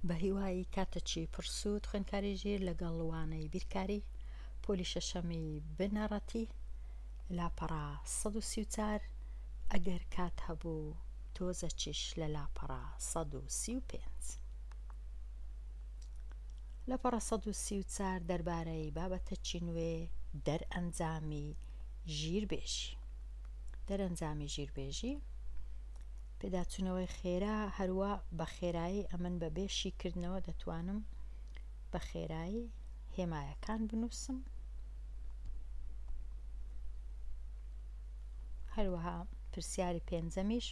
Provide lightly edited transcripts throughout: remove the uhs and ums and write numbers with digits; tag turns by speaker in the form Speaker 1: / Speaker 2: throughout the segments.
Speaker 1: بەهیوای کاتەکی پڕ سوود خوێندکاری ژیر لەگەڵ وانەی بیرکاری پۆلی شەشەمی بنەڕەتی لاپەڕە 134 ئەگەر کات هەبوو تۆزەکیش لە لاپەڕە 135 لاپەڕە 134 دەربارەی بابەتەکی نوێ دەرئەنجامی ژیربێژی دەرئەنجامی ژیربێژی پێداچوونەوەی خێرا، هەروا بە خێرایی ئەمن بە بێ شیکردنەوە دەتوانم بە خێرایی هێمایەکان بنووسم. هەروەها پرسیاری پێنجەمیش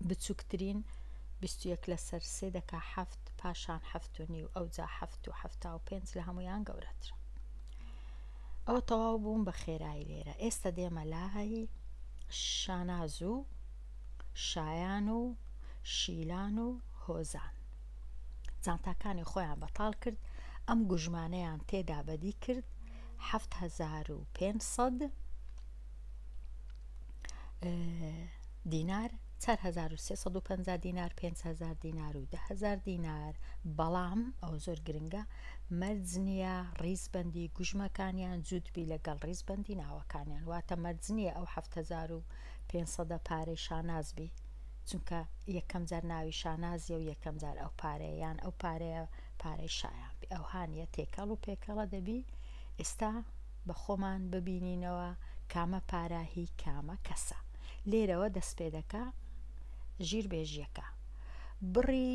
Speaker 1: بچووکترین 21 لەسەر سێ دەکا حەفت پاشان حەفت و نیو ئەوجا حەفت و 75 لە هەمویان گەورەترە. ئەوە تەواو بووم بە خێرایی لێرە ئێستا دێمە لای شاناز و شایان و شیلان و هۆزان جانتاکانی خۆیان بەتاڵ کرد ئەم گوژمانەیان تێدا بەدی کرد 7500 دینار 4350 دینار 5000 دینار و 10000 دینار بەڵام ئەوە زۆر گرنگە مەرج نییە ڕیزبەندی گوژمەکانیان جووت بی لەگەڵ ڕیزبەندی ناوەکانیان واتە مەرج نییە ئەو 7500 پارەی شاناز بی چونکە یەکەم جار ناوی شانازیە و یەکەم جار ئەو پارەیە یان ئەو پارەیە پارەی شایان بی ئەوها نییە تێکەڵ و پێکەڵە دەبی ئێستا بە خۆمان ببینینەوە کامە پارە هی کامە کەسە لێرەوە دەست پێ دەکا ژیر بێژیەکە بڕی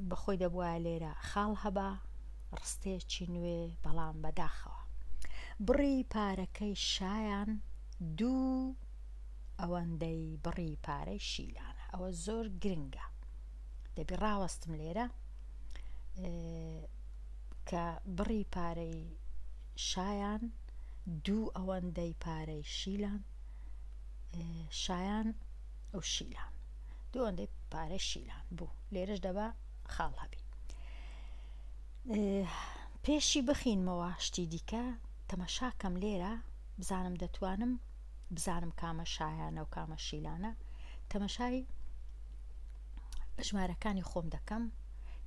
Speaker 1: بەخۆی دەبوایە لێرە خاڵ هەبا ڕستەیەکی نوێ بەڵام بەداخەوە بڕی پارەکەی شایان دوو ئەوەندەی بڕی پارەی شیلانە ئەوە زۆر گرنگە دەبی ڕاوەستم لێرە کە بڕی پارەی شایان دوو ئەوەندەی پارەی شیلان شایان و شیلان دوو ئەوەندەی پارەی شیلان بوو لێرەش دەبا خاڵ هەبی پێشی بخینمەوە شتی دیکە تەمەشاکەم لێرە بزانم دەتوانم بزانم کامە شایانە و کامە شیلانە تەمەشای ژمارەکانی خۆم دەکەم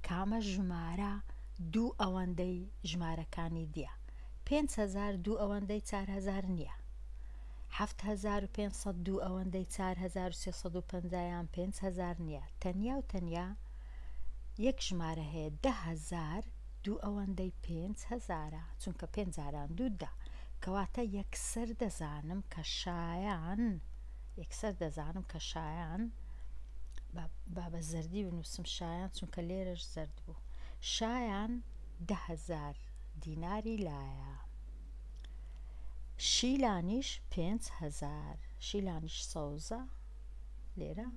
Speaker 1: کامە ژمارە دوو ئەوەندەی ژمارەکانی دیە 5هزار دوو ئەوەندەی 4هزار نییە 7500 دوو ئەوەندەی 4350 یان 5هزار نییە تەنیا و تەنیا یەک ژمارە هەیە 10هزار دوو ئەوەندەی پێنج هەزارە چونکە پێنج جاران دوو دە کەواتە یەکسەر دەزانم کە شایان یەکسەر دەزانم کە شایان با بە زەردی بنووسم شایان چونکە لێرەش زەرد بوو شایان 10هزار دیناری لایە شیلانیش 5هزار شیلانیش سەوزە لێرە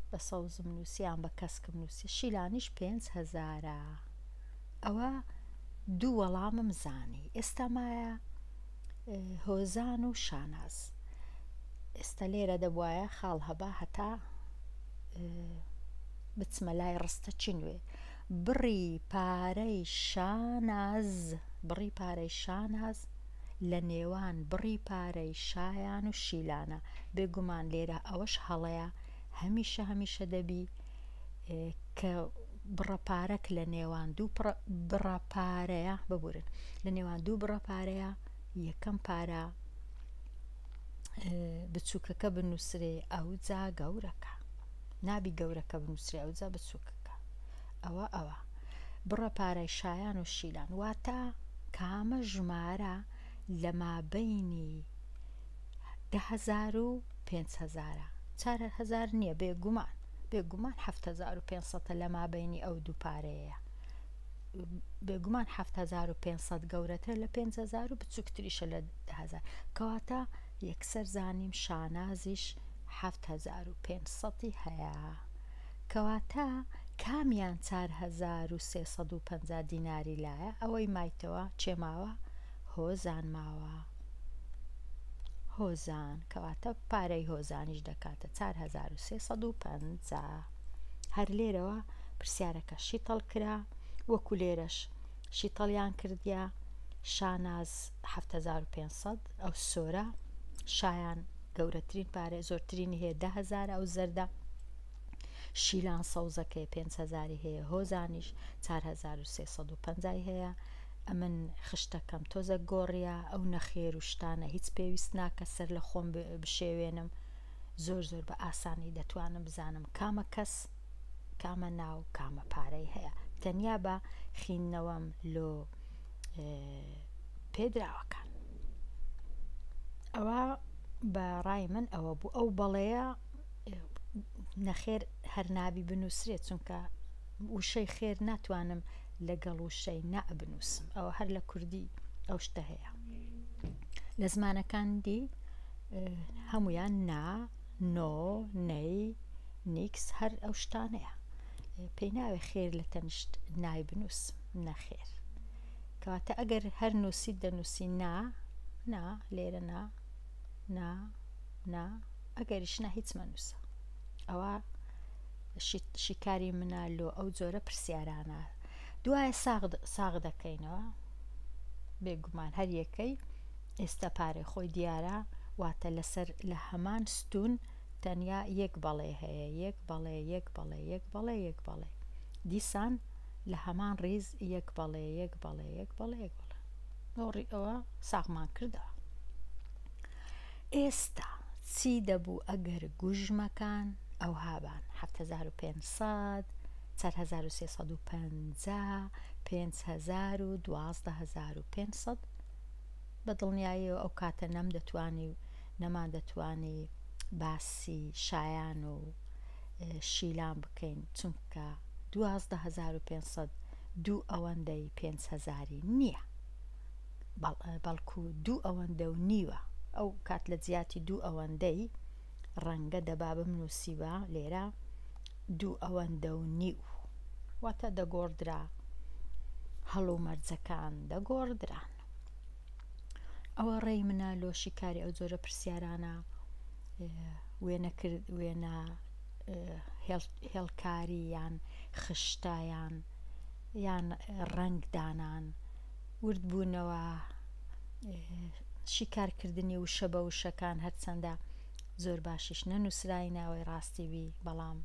Speaker 1: بە سەوزم نووسی یان بە کەسکم نووسی شیلانیش پێنج هەزارە ئەوە دوو وەڵامم زانی ئێستا مایە هۆزان و شاناز ئێستا لێرە دەبواە خاڵ هەبا هەتا بچمە لای ڕستە چی نوێ بڕی پارەی شاناز بڕی پارەی شاناز لە نێوان بڕی پارەی شایان و شیلانە بێگومان لێرە ئەوەش هەڵەیە هەمیشە هەمیشە دەبی کە بڕە پارەک لە نێوان دوو بڕە پارەیە ببورن لە نێوان دوو بڕە پارەیە یەکەم پارە بچووکەکە بنووسرێ ئەوجا گەورەکە نابی گەورەکە بنووسرێ ئەوجا بچووکەکە ئەوە ئەوە بڕە پارەی شایان و شیلان واتە کامە ژمارە لە مابەینی 10هزار و پێنج هەزارە 4000 نییە بێگومان بێگومان 7500 لە مابەینی ئەو دوو پارەیە بێگومان 7500 گەورەترە لە 5000 و بچووکتریشە لە 1000 کەواتە یەکسەر زانیم شانازیش 7500 هەیە کەواتە کامیان 4350 دیناری لایە ئەوەی مایتەوە چێ ماوە هۆزان ماوە هۆزان کەواتە پارەی هۆزانیش دەکاتە 4350 هەر لێرەوە پرسیارەکە شیتەڵ کرا وەکو لێرەش شیتەڵیان کردیا شاناز 7500 ئەو سۆرە شایان گەورەترین پارە زۆرترینی هەیە 10000 ئەو زەردە. شیلان سەوزەکەی 5000ی هەیە، هۆزانیش 4350ی هەیە. ئەمن خشتەکەم تۆزەک گۆڕیە، ئەو نەخێر و شتانە هیچ پێویست ناکە سەر لە خۆم بشێوێنم، زۆر زۆر بە ئاسانی دەتوانم بزانم کامە کەس کامە ناو کامە پارەی هەیە تەنیا بە خیندنەوەم لۆ پێدراوەکان. ئەوە بە ڕای من ئەوە بوو ئەو بەڵێیە نەخێر هەر نابی بنووسرێت چونکە وشەی خێر ناتوانم لەگەڵ وشەی نا بنووسم ئەوە هەر لە کوردی ئەو شتە هەیە لە زمانەکان دی هەمویان نا نۆ نەی نیکس هەر ئەو شتانەیە پێی ناوێ خێر لە تەنیشت نای بنووسم نەخێر کەواتە ئەگەر هەر نووسیت دەنووسی نا نا لێرە نا نا نا ئەگەریش نا هیچ مەنووسە ئەوە شیکاری منە لۆ ئەو جۆرە پرسیارانە دوایە ساغ دەکەینەوە بێگومان هەر یەکەی ئێستا پارەی خۆی دیارە واتە لەسەر لە هەمان ستون تەنیا یەک بەڵێ هەیە یەک بەڵێ یەک بەڵێ یەک بەڵێ یەک بەڵێ دیسان لە هەمان ڕیز یەک بەڵێ یەک بەڵێ یەک بەڵێ یەک بەڵێ ئەو ئەوە ساغمان کردەوە ئێستا چی دەبوو ئەگەر گوژمەکان ئەوها بان، 7500، 4350، 5000 و 12500؟ بە دڵنیاییەوە ئەو کاتە نەمدەتوانی و نەماندەتوانی باسی شایان و شیلان بکەین، چونکە 12500 دوو ئەوەندەی پێنج هەزاری نییە. بەڵکو دوو ئەوەندە و نیوە ئەو کات لە جیاتی دوو ئەوەندەی ڕەنگە دەبا بمنووسیبا لێرە دوو ئەوەندە و نیو واتە دەگۆڕدرا هەڵومەرجەکان دەگۆڕدران ئەوە ڕێی منە لۆ شیکاری ئەو جۆرە پرسیارانە وێنەکرد وێنە هێڵکاری یان خشتایان یان ڕەنگ دانان وردبوونەوە، شیکارکردنی وشە بە وشەکان هەرچەندە زۆر باشیش نەنووسراینە ئەوەی ڕاستی بی بەڵام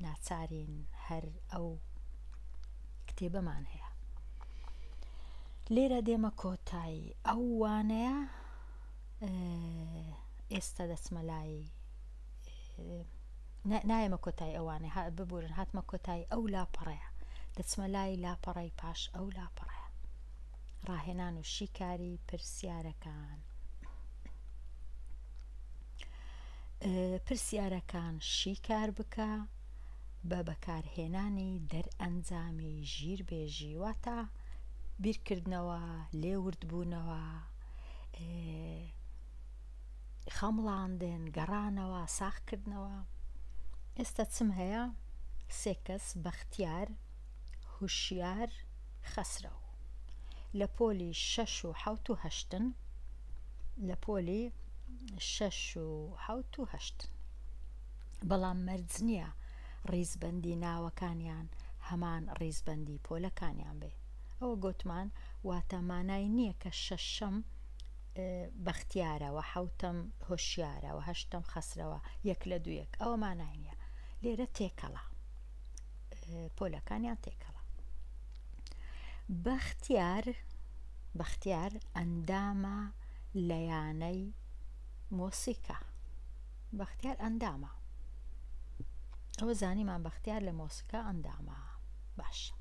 Speaker 1: ناچارین هەر ئەو کتێبەمان هەیە. لێرە دێمە کۆتایی ئەو وانەیە ئێستا دەچمە لای نایەمە کۆتایی ئەوانەی ببورن هاتمە کۆتایی ئەو لاپەڕەیە دەچمە لای لاپەڕەی پاش ئەو لاپەڕەیە ڕاهێنان و شیکاری پرسیارەکان پرسیارەکان شیکار بکە بە بەکارهێنانی دەرئەنجامی ژیربێژی واتە بیرکردنەوە لێوردبوونەوە خەمڵاندن، گەڕانەوە، ساغکردنەوە. ئێستا چم هەیە؟ سێ کەس، بەختیار، هوشیار، خەسرەو. لە پۆلی شەش و حەوت و هەشتن. لە پۆلی شەش و حەوت و هەشتن. بەڵام مەرج نییە ڕیزبەندی ناوەکانیان هەمان ڕیزبەندی پۆلەکانیان بێ. ئەوە گۆتمان واتە مانای نییە کە شەشەم بەختیارە وە حەوتەم هۆشیارە وە هەشتەم خەسرەوە یەک لە دوو یەک ئەوە مانای نییە لێرە تێکەڵە پۆلەکانیان تێکەڵە بەختیار بەختیار ئەندامە لە یانەی مۆسیکا بەختیار ئەندامە ئەوە زانیمان بەختیار لە مۆسیکا ئەندامە باشە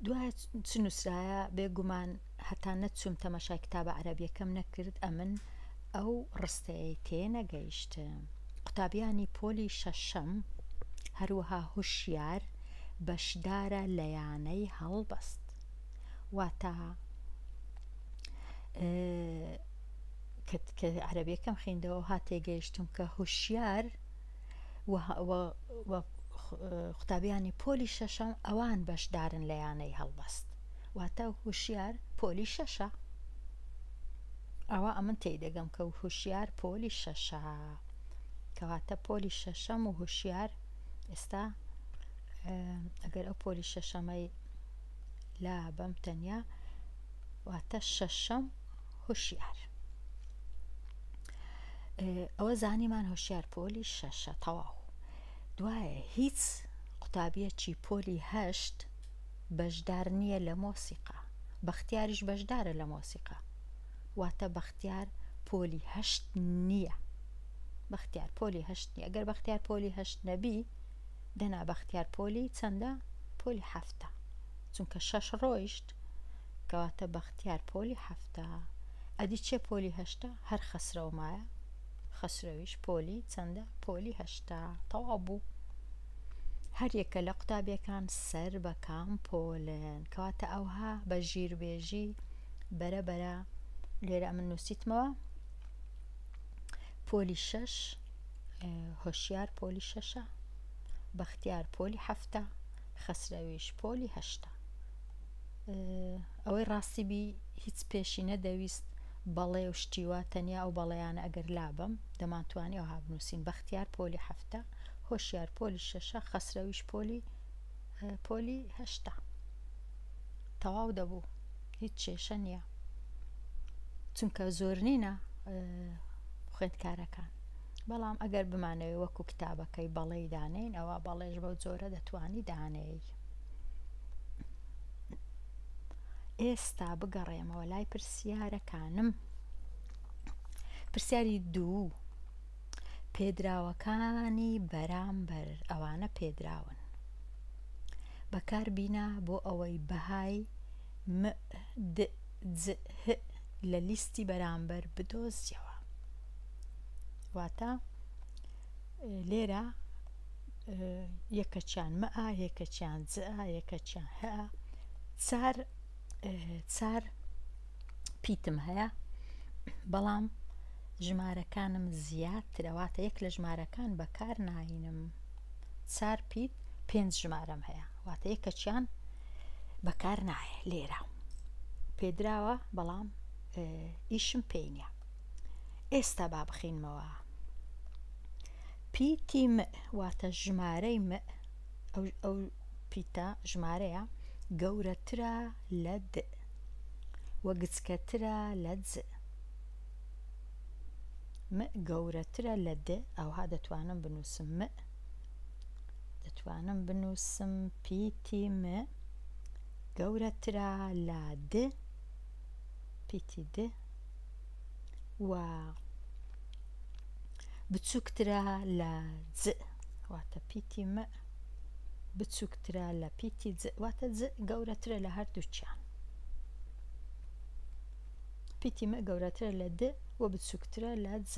Speaker 1: دوای چ نووسرایە بێگومان هەتا نەچووم تەماشای کتابە عەرەبیەکەم نەکرد ئەمن ئەو ڕستەیەی تێ نەگەیشتم. قوتابیانی پۆلی شەشەم هەروەها هوشیار بەشدارە لە یانەی هەڵبەست. واتە کە عەرەبیەکەم خیندەوە ها تێگەیشتم کە هوشیار و قوتابیانی پۆلی شەشەم ئەوان بەشدارن لە یانەی هەڵبەست. واتە هوشیار پۆلی شەشە ئەوە ئەمن تێی دەگەم کە هوشیار پۆلی شەشە کەواتە پۆلی شەشەم و هوشیار ئێستا ئەگەر ئەو پۆلی شەشەمەی لا بەم تەنیا واتە شەشەم هوشیار ئەوە زانیمان هۆشیار پۆلی شەشە تەواو. دوایە هیچ قوتابیەکی پۆلی هەشت بەشدار نییە لە مۆسیقا بەختیاریش بەشدارە لە مۆسیقا واتە بەختیار پۆلی هەشت نییە بەختیار پۆلی هەشت نییە ئەگەر بەختیار پۆلی هەشت نەبی دەنا بەختیار پۆلی چەندە پۆلی حەفتە چونکە شەش ڕۆیشت کەواتە بەختیار پۆلی حەفتە ئەدی چێ پۆلی هەشتە هەر خەسرەو مایە خەسرەویش پۆلی چەندە پۆلی هەشتا تەواو بوو هەر یەکە لە قوتابیەکان سەر بە کام پۆلن کەواتە ئەوها بە ژیربێژی بەرە بەرە لێرە ئەمن نووسیتمەوە پۆلی شەش هۆشیار پۆلی شەشە بەختیار پۆلی حەفتە خەسرەویش پۆلی هەشتا ئەوەی ڕاستی بی هیچ پێشی نەدەویست بەڵێ و شتی وا تەنیا ئەو بەڵێیانە ئەگەر لابەم دەمانتوانی ئەوها بنووسین بەختیار پۆلی حەفتە هۆشیار پۆلی شەشە خەسرەویش پۆلی پۆلی هەشتا تەواو دەبوو هیچ کێشە نییە چونکە زۆر نینە خوێندکارەکان بەڵام ئەگەر بمانەوێ وەکو کتابەکەی بەڵێی دانێین ئەوە بەڵێش بەو جۆرە دەتوانی دانێی ئێستا بگەڕێمەوە لای پرسیارەکانم پرسیاری دوو پێدراوەکانی بەرامبەر ئەوانە پێدراون بەکاربینا بۆ ئەوەی بەهای م د ج ه لە لیستی بەرامبەر بدۆزیەوە واتە لێرە یەکەچیان مئە یەکەچیان جئە یەکەچیان هئە چار چار پیتم هەیە بەڵام ژمارەکانم زیاترە واتە یەک لە ژمارەکان بەکار ناینم چار پیت پێنج ژمارەم هەیە واتە یەکەچیان بەکار نایە لێرە پێدراوە بەڵام ئیشم پێی نییە ئێستا با بخینمەوە پیتی م واتە ژمارەی م ئەو پیتە ژمارەیە گەورەترە لە د و گچکەترە لە ج م گەورەترە لە د ئەوها دەتوانم بنووسم م دەتوانم بنووسم پیتی م گەورەترە لە د پیتی د و بچووکترە لە ج واتە پیتی م بچووکترە لە پیتی ج واتە ج گەورەترە لە هەردووکیان پیتی م گەورەترە لە د و بچووکترە لە ج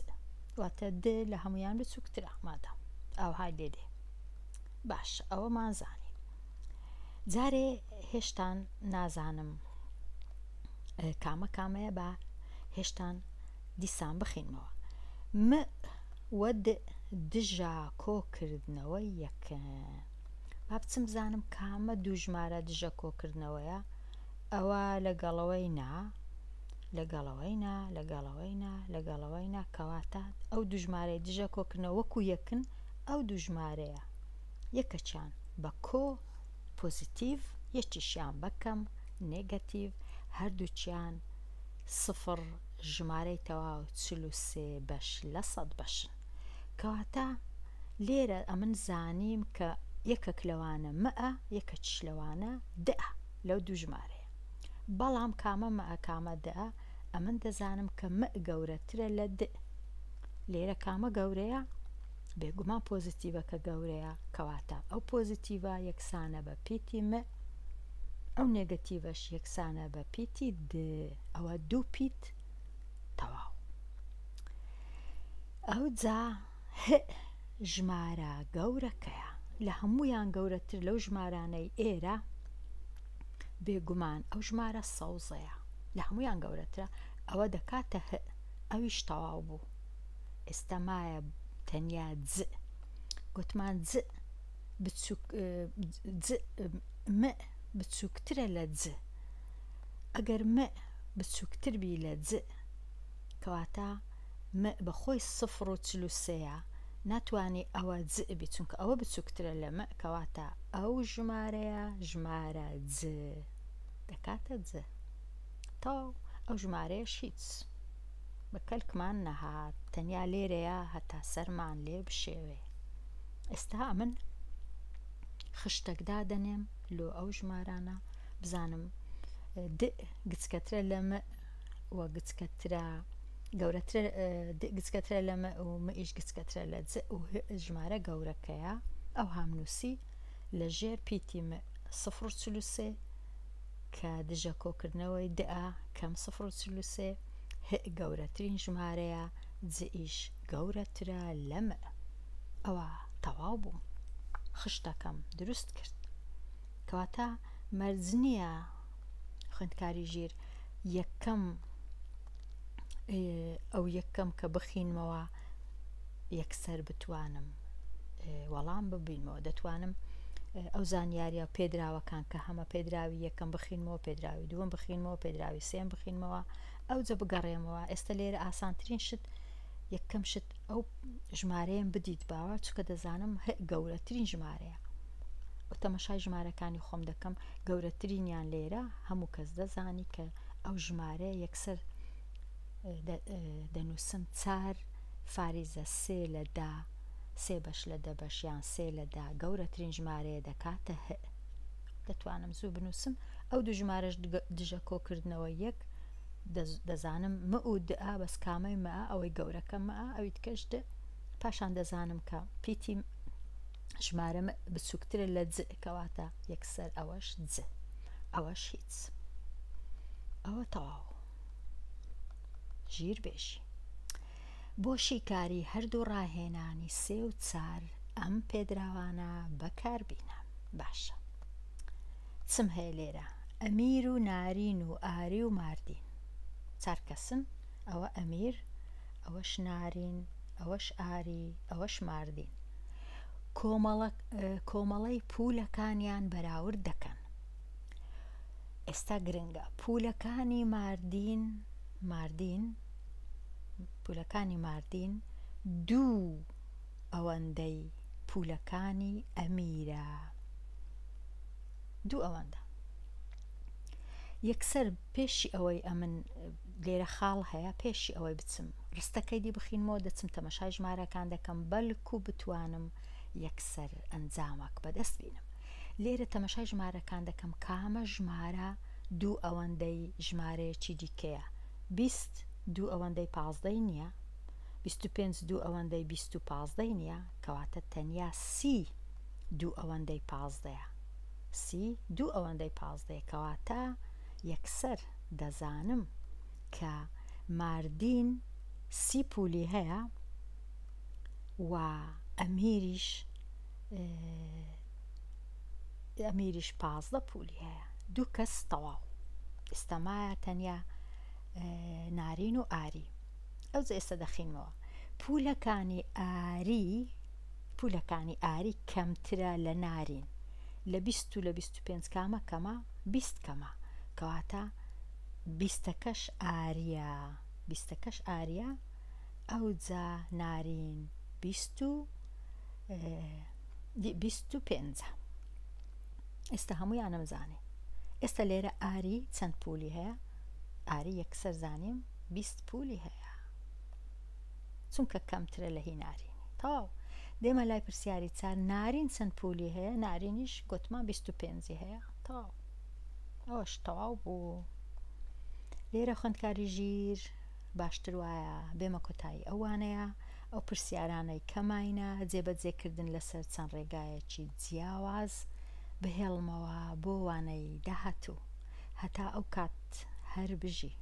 Speaker 1: واتە د لە هەمویان بچووکترە مادام ئاوها لێ دێ باش ئەوەمان زانی جارێ هێشتان نازانم کامە کامەیە با هێشتان دیسان بخینمەوە م و د دژە کۆکردنەوەی یەکن با بچم بزانم کامە دوو ژمارە دژە کۆکردنەوەیە ئەوە لەگەڵەوەی نا لەگەڵەوەی نا لەگەڵەوەی نا لەگەڵەوەی نا کەواتە ئەو دوو ژمارەی دژە کۆکردنەوە وەکو یەکن ئەو دوو ژمارەیە یەکەکیان بە کۆ پۆزیتیڤ یەکیشیان بە کەم نێگەتیڤ هەردووکیان سفڕ ژمارەی تەواو 43 بەش لە سەد بەشن کەواتە لێرە ئەمن زانیم کە یەکەک لەوانە مئە یەکەکیش لەوانە دئە لەو دوو ژمارەیە بەڵام کامە مئە کامە دئە ئەمن دەزانم کە مئ گەورەترە لە دئ لێرە کامە گەورەیە بێگومان پۆزیتیڤەکە گەورەیە کەواتە ئەو پۆزیتیڤە یەکسانە بە پیتی م ئەو نێگەتیڤەش یەکسانە بە پیتی د ئەوە دوو پیت تەواو ئەوجا هئ ژمارە گەورەکەیە لە هەموویان گەورەتر لەو ژمارانەی ئێرە بێگومان ئەو ژمارە سەوزەیە لە هەموویان گەورەترە ئەوە دەکاتە هئ ئەویش تەواو بوو ئێستا مایە تەنیا ج گوتمان ج بچوک ج م بچووکترە لە ج ئەگەر م بچووکتر بی لە ج کەواتە م بە خۆی سفر و 43ە ناتوانانی ئەوە ج بی چونکە ئەوە بچووکترە لە م کەواتە ئەو ژمارەیە ژمارە ج دەکاتە ج تەواو ئەو ژمارەیەش هیچ بە کەلکمان نەهات تەنیا لێرەیە هەتا سەرمان لێ بشێوێ. ئێستا ئەمن خشتەک دادەنێم لۆ ئەو ژمارانە بزانم د گچکەترە لە م و گچکەترە گەورەترە د گچکەترە لە م و م ئیش گچکەترە لە ج و ه ژمارە گەورەکەیە ئەو هامنووسی لە ژێر پیتی م 0.43 کە دژە کۆکردنەوەی دئە کەم 0.43 ه گەورەترین ژمارەیە ج ئیش گەورەترە لە م ئەوە تەواو بووم خشتەکەم دروست کرد کەواتە مەرج نییە خوێندکاری ژیر یەکەم ئەو یەکەم کە بخینمەوە یەکسەر بتوانم وەڵام ببینمەوە دەتوانم ئەو زانیاریە پێدراوەکان کە هەمە پێدراوی یەکەم بخینمەوە پێدراوی دووەم بخینمەوە پێدراوی سێم بخینمەوە ئەوجە بگەڕێمەوە ئێستا لێرە ئاسانترین شت یەکەم شت ئەو ژمارەیەم بدیت باوە چونکە دەزانم گەورەترین ژمارەیە و تەمەشای ژمارەکانی خۆم دەکەم گەورەترینیان لێرە هەموو کەس دەزانی کە ئەو ژمارەیە یەکسەر دەنووسم چار فاریزە سێ لە دا سێ بەش لە دە بەش یان سێ لە دا گەورەترین ژمارەیە دەکاتە هە دەتوانم زوو بنووسم ئەو دوو ژمارەش دژە کۆکردنەوە یەک دەزانم م و د ە بەس کامەی م ە ئەوەی گەورەکە م ە ئەوی دیکەش د پاشان دەزانم کە پیتی ژمارە م بچووکترە لە ج کەواتە یەکسەر ئەوەش ج ئەوەش هیچ ئەوە تەواو ژیر بێژی بۆ شیکاری هەردوو ڕاهێنانی سێ و چار ئەم پێدراوانە بەکاربینە باشە چم هەیە لێرە ئەمیر و نارین و ئاری و ماردین چار کەسن ئەوە ئەمیر ئەوەش نارین ئەوەش ئاری ئەوەش ماردین کۆمەڵە کۆمەڵەی پولەکانیان بەراورد دەکەن ئێستا گرنگە پولەکانی ماردین ماردین پولەکانی ماردین دوو ئەوەندەی پولەکانی ئەمیرە دوو ئەوەندە یەکسەر پێشی ئەوەی ئەمن لێرە خاڵ هەیە پێشی ئەوەی بچم ڕستەکەی دی بخینمەوە دەچم تەمەشای ژمارەکان دەکەم بەلکو بتوانم یەکسەر ئەنجامەک بەدەست بینم لێرە تەمەشای ژمارەکان دەکەم کامە ژمارە دوو ئەوەندەی ژمارەیەکی دیکەیە 20 دوو ئەوەندەی پازدەی نییە 25 دوو ئەوەندەی 20 و پازدەی نییە کەواتە تەنیا سی دوو ئەوەندەی پازدەیە سی دوو ئەوەندەی پازدەیە کەواتە یەکسەر دەزانم کە ماردین سی پولی هەیە و ئەمیریش ئەمیریش پازدە پولی هەیە دوو کەس تەواو ئێستا مایە تەنیا نارین و ئاری ئەوجە ئێستا دەخینمەوە پولەکانی ئاری پولەکانی ئاری کەمترە لە نارین لە 20 و لە 25 کامە کەمە 20 کەمە کەواتە بیستەکەش ئاریە بیستەکەش ئاریە ئەوجا نارین بیست و بیست و پێنجە ئێستا هەموویانم زانی ئێستا لێرە ئاری چەند پولی هەیە ئاری یەکسەر زانیم بیست پولی هەیە چونکە کەمترە لە هی نارینی تەواو دێمە لای پرسیاری چار نارین چەند پولی هەیە نارینیش گوتمان 25 هەیە تەواو ئەوەش تەواو بوو لێرە خوندکاری ژیر باشتر وایە بێمە کۆتایی ئەوانەیە ئەو پرسیارانەی کەماینە جێبەجێکردن لەسەر چەند ڕێگایەکی جیاواز بهێڵمەوە بۆ وانەی داهاتوو هەتا ئەو کات هەر بژی.